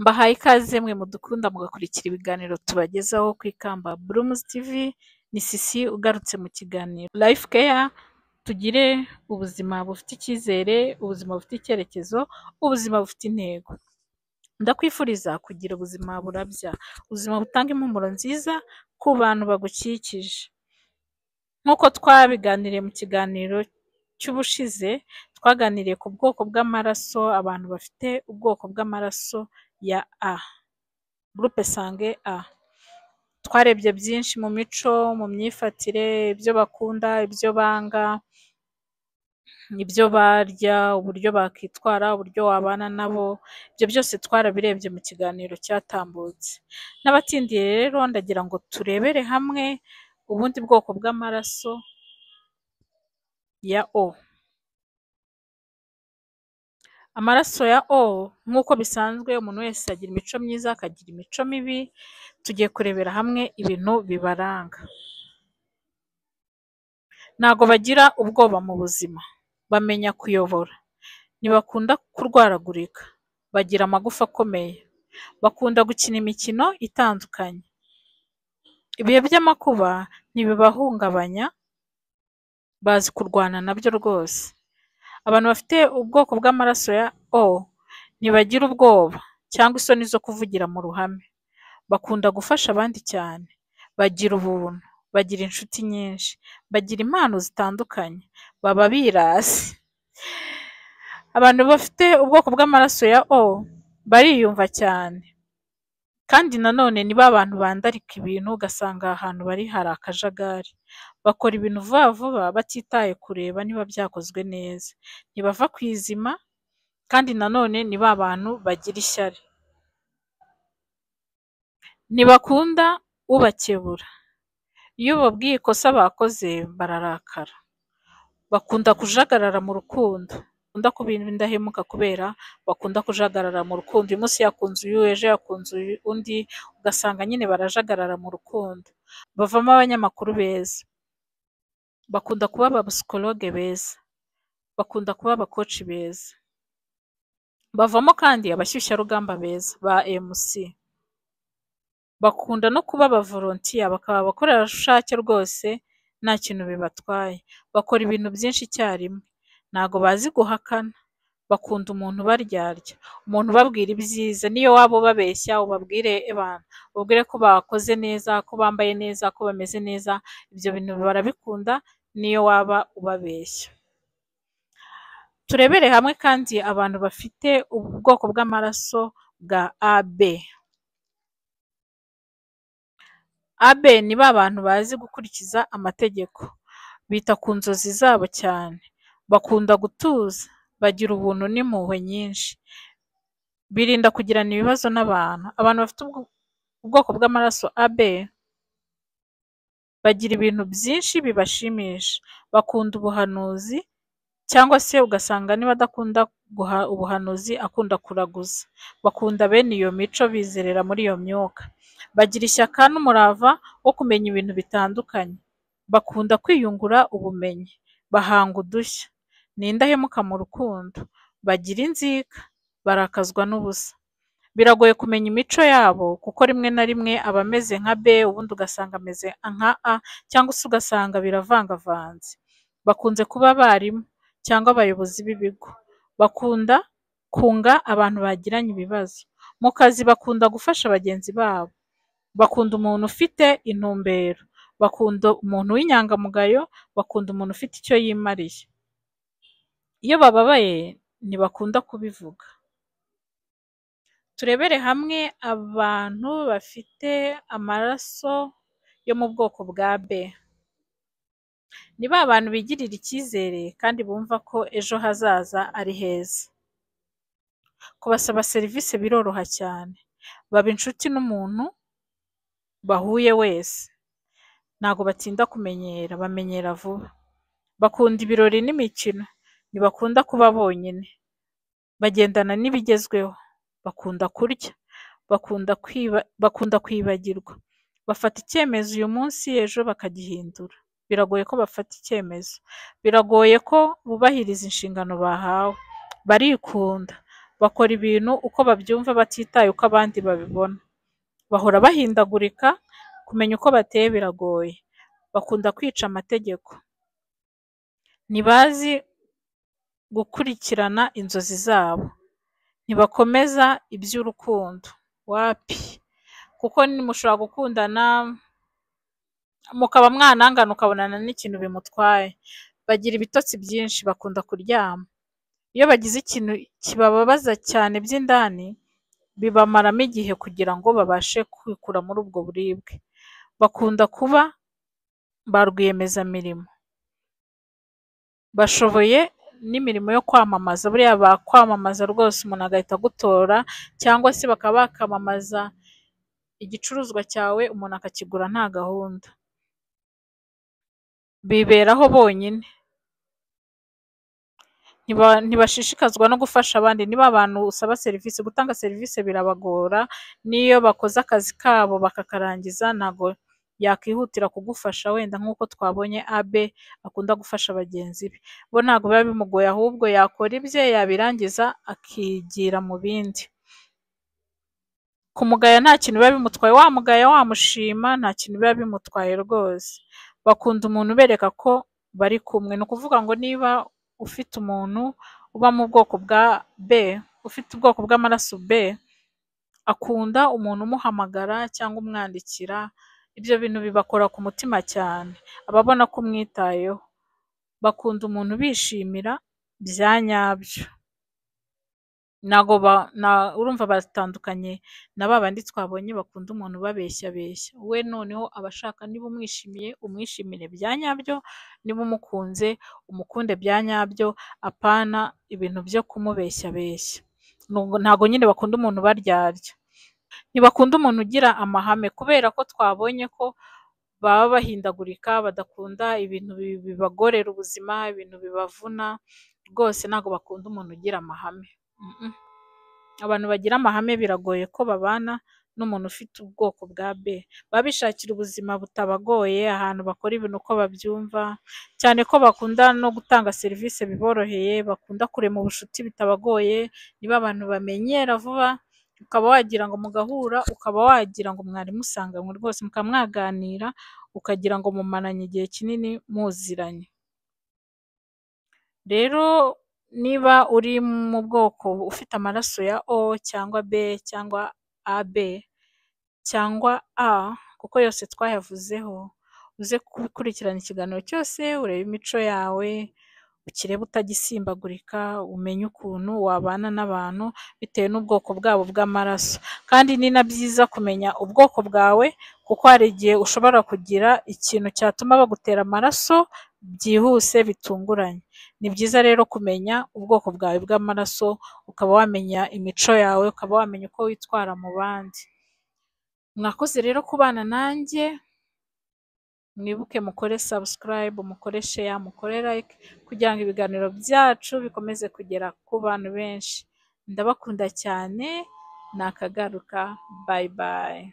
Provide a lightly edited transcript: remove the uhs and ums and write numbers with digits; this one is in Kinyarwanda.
Mbahaye ikaze mwe mudukunda mugakurikira ibiganiro tubagezaho ku Ikamba Blooms TV, ni Sisi ugarutse mu kiganiro Life Care, tugire ubuzima bufite icyizere, ubuzima bufite icyerekezo, ubuzima bufite intego. Ndakwifuriza kugira ubuzima burabya, ubuzima butanga impumuro nziza ku bantu bagukikije. Nk'uko twabiganiriye mu kiganiro cy'ubushize, twaganiriye ku bwoko bw'amaraso, abantu bafite ubwoko bw'amaraso ya A, groupe sanguin A. Twarebye byinshi mu mico, mu myifatire, ibyo bakunda, ibyo banga, ibyo barya, uburyo bakitwara, uburyo wabana nabo, ibyo byose twarabirebye mu kiganiro cyatambutse. N'abatindiye rero ndagira ngo turebere hamwe ubundi bwoko bw'amaraso ya O. Amaraso ya O nk'uko bisanzwe umuntu wese agira imico myiza, akagira imico mibi, tugiye kurebera hamwe ibintu bibaranga. Ntago bagira ubwoba mu buzima, bamenya kuyobora, ntibakunda kurwaragurika, bagira amagufa akomeye, bakunda gukina imikino itandukanye. Ibihe by'amakuba ntibibahungabanya, bazi kurwana nabyo rwose. Abantu bafite ubwoko bw'amaraso ya O ntibagira ubwoba cyangwa isoni zo kuvugira mu ruhame, bakunda gufasha abandi cyane, bagira ubuntu, bagira inshuti nyinshi, bagira impano zitandukanye, baba birasi. Abantu bafite ubwoko bw'amaraso ya O bariyumva cyane, kandi nanone ni ba bantu bandarika ibintu ugasanga ahantu bari hari akajagari. Bakora ibintu vuba vuba batitaye kureba niba byakozwe neza, ntibava ku izima, kandi nanone ni ba bantu bagira ishyari. Ntibakunda ubakebura, iyo ubabwiye ikosa bakoze bararakara. Bakunda kujagarara mu rukundo, bakunda kuba indahemuka kubera bakunda kujagarara mu rukundo, uyu munsi yakunze uyu, ejo yakunze undi, ugasanga nyine barajagarara mu rukundo. Bavamo abanyamakuru beza, bakunda kuba abapsikologe beza, bakunda kuba abakoci beza. Bavamo kandi abashyushyarugamba beza ba MC. Bakunda no kuba abavolontiya, bakaba abakorerabushake rwose nta kintu bibatwaye. Bakora ibintu byinshi icyarimwe, ntago bazi guhakana, bakunda umuntu ubaryarya, umuntu ubabwira ibyiza, niyo waba ubabeshya ubabwire ebana, ubabwire ko bakoze neza, ko bambaye neza, ko bameze neza, ibyo bintu barabikunda niyo waba ubabeshya. Turebere hamwe kandi abantu bafite ubwoko bw'amaraso bwa AB. AB ni ba bantu bazi gukurikiza amategeko, bita ku nzozi zabo cyane, bakunda gutuza, bagira ubuntu n'impuhwe nyinshi, birinda kugirana ibibazo n'abantu. Abantu bafite ubwoko bw'amaraso AB bagira ibintu byinshi bibashimisha, bakunda ubuhanuzi cyangwa se ugasanga niba adakunda ubuhanuzi akunda kuraguza, bakunda bene iyo mico, bizerera muri iyo myuka. Bagira ishyaka n'umurava wo kumenya ibintu bitandukanye, bakunda kwiyungura ubumenyi, bahanga udushya, ni indahemuka mu rukundo, bagira inzika, barakazwa n'ubusa. Biragoye kumenya imico yabo kuko rimwe na rimwe aba ameze nka B, ubundi ugasanga ameze nka A, cyangwa se ugasanga biravangavanze. Bakunze kuba abarimu cyangwa abayobozi b'ibigo, bakunda kunga abantu bagiranye ibibazo. Mu kazi bakunda gufasha bagenzi babo, bakunda umuntu ufite intumbero, bakunda umuntu w'inyangamugayo, bakunda umuntu ufite icyo yimariye. Iyo bababaye ntibakunda kubivuga. Turebere hamwe abantu bafite amaraso yo mu bwoko bwa B. Ni ba bantu bigirira icyizere kandi bumva ko ejo hazaza ari heza. Kubasaba serivisi biroroha cyane, baba inshuti n'umuntu bahuye wese, ntago batinda kumenyera, bamenyera vuba. Bakunda ibirori n'imikino, ntibakunda kuba bonyine, bagendana n'ibigezweho, bakunda kurya, bakunda kwibagirwa, bafata icyemezo uyu munsi ejo bakagihindura. Biragoye ko bafata icyemezo, biragoye ko bubahiriza inshingano bahawe, barikunda, Bakora ibintu uko babyumva batitaye uko abandi babibona. Bahora bahindagurika, kumenya uko bateye biragoye. Bakunda kwica amategeko. Ntibazi gukurikirana inzozi zabo. Ntibakomeza iby'urukundo. Wapi! Kuko mushobora gukundana mukaba mwanangana ukabonana n'ikintu bimutwaye. Bagira ibitotsi byinshi, bakunda kuryama. Iyo bagize ikintu kibababaza cyane by'indani, bibamaramo igihe kugira ngo babashe kwikura muri ubwo buribwe. Bakunda kuba ba rwiyemezamirimo. Bashoboye n'imirimo yo kwamamaza, buriya bakwamamaza rwose umuntu agahita agutora, cyangwa se bakaba bakamamaza igicuruzwa cyawe umuntu akakigura nta gahunda. Biberaho bonyine. Ntibashishikazwa no gufasha abandi. Niba abantu usaba serivisi, gutanga serivisi birabagora, n'iyo bakoze akazi kabo bakakarangiza ntabwo yakwihutira kugufasha wenda nk'uko twabonye AB akunda gufasha bagenzi be. Bo ntabwo biba bimugoye, ahubwo yakora ibye yabirangiza akigira mu bindi. Kumugaya nta kintu biba bimutwaye, wamugaya wamushima nta kintu biba bimutwaye rwose. Bakunda umuntu ubereka ko bari kumwe. Ni ukuvuga ngo niba ufite umuntu uba mu bwoko bwa B, ufite ubwoko bw'amaraso B, akunda umuntu umuhamagara cyangwa umwandikira, ibyo bintu bibakora ku mutima cyane, aba abona ko umwitayeho. Bakunda umuntu ubishimira bya nyabyo. Ntabwo urumva batandukanye na ba bandi twabonye bakunda umuntu ubabeshyabeshya. We noneho aba ashaka niba umwishimiye umwishimire bya nyabyo, niba umukunze umukunde bya nyabyo, apana ibintu byo kumubeshyabeshya. Ntabwo nyine bakunda umuntu ubaryarya. Ntibakunda umuntu ugira amahame, kubera ko twabonye ko baba bahindagurika, badakunda ibintu bibagorera ubuzima, ibintu bibavuna, rwose ntabwo bakunda umuntu ugira amahame. Abantu bagira amahame biragoye ko babana n'umuntu ufite ubwoko bwa B. Baba bishakira ubuzima butabagoye, ahantu bakora ibintu uko babyumva, cyane ko bakunda no gutanga serivisi biboroheye, bakunda kurema ubucuti bitabagoye, niba abantu bamenyera vuba, ukaba wagira ngo mugahura, ukaba wagira ngo mwari musanganywe rwose, mukaba mwaganira, ukagira ngo mumaranye igihe kinini muziranye. Rero niba uri mu bwoko ufite amaraso ya O cyangwa B cyangwa AB cyangwa A, kuko yose twayavuzeho, uze gukurikirana ikiganiro cyose, urebe imico yawe, ukirebe utagisimbagurika, umenye ukuntu wabana n'abantu bitewe n'ubwoko bwabo bw'amaraso. Kandi ni na byiza kumenya ubwoko bwawe, kuko hari igihe ushobora kugira ikintu cyatuma bagutera amaraso byihuse bitunguranye. Ni byiza rero kumenya ubwoko bwawe bw'amaraso, ukaba wamenya imico yawe, ukaba wamenya uko witwara mu bandi. Mwakoze rero kubana nanjye, mwibuke mukore subscribe, mukore share, mukore like, kugira ngo ibiganiro byacu bikomeze kugera ku bantu benshi. Ndabakunda cyane, nakagaruka, bye bye.